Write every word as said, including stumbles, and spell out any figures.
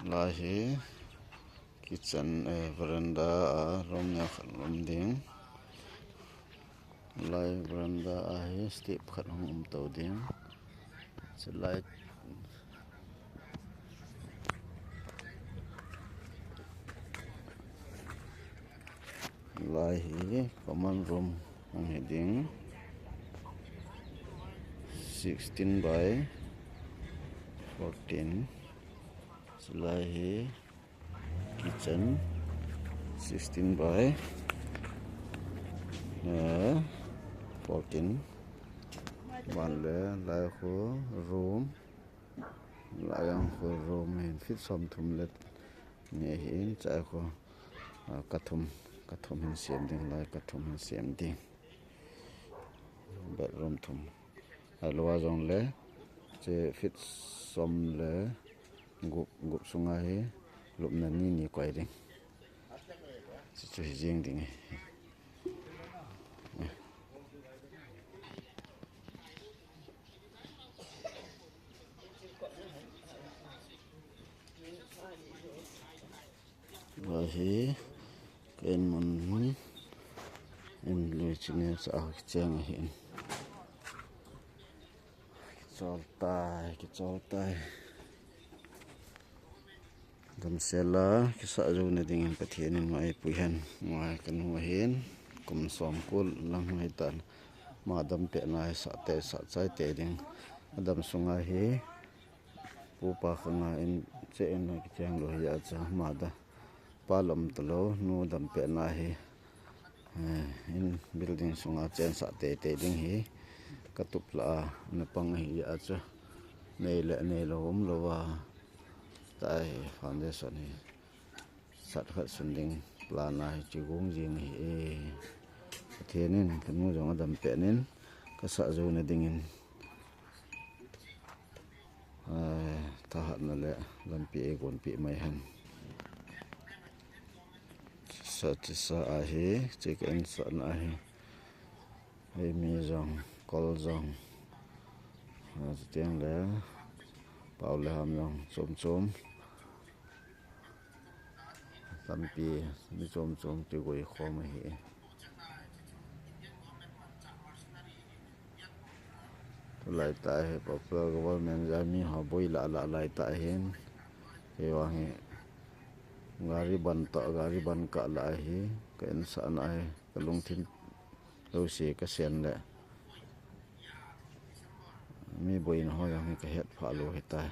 Lai hi kitchen, eh, veranda a room neo khat um ding. Lai veranda a hi step khat hung um to ding. Chulai Lai hi common room hung hi ding. Sixteen by fourteen. Chulai hi kitchen, sixteen by, eh, fourteen. Ban le lai khu room. Lai jong khu room hin feet som thum le ni hin chai khu, ah, ka thum, ka thum hin sem ding lai, ka thum hin sem ding. Bedroom thum. Alua jong le, che feet som le gup, gup sunga hi lupna ni ni koi ding. Chu chu hi jing ding. Lai hi ka in mun in lui chine cha kicheng ahin. Kichol tai, kichol tai. Damsel a kisah jou na dingin Pathen in ngai pui hen. Ngai ka nu ahin kum som kul lang ngai tan. Ma dam peh na hi sah te, sah chai te ding. Adam sunga hi pu pa khanga in che in na kicheng lou hi a cha ma da. Pa lam ta lou, nu dam peh na hi, eh, in building sunga chensah teitei ding hi ka tup lah a, na pang hi a chu nei le nei lou um lou a, tai foundation hi sat khat sun ding plan a hi chu gung jing hi e. Pathen in ka nu jong adam peh nin ka sah jou na dingin Ai, thahatna le lampi eigonpeh mai hen. Sa, chisa ahi, chika insahna ahi. Hei mi jong, kol jong. Ah, chuteng le, pao le ham jong, chom chom. Lampi, mi chom chom kigoi khom ahi. Tulai tah hi popular government jami ho boi lah lah lai tah hin. Kei vang hi gari ban tah, gari ban kah lah hi. Ka insahna hi, ka lungthim jouse ka sen le. Mi boina ho jong hi ka het pha lou hitai.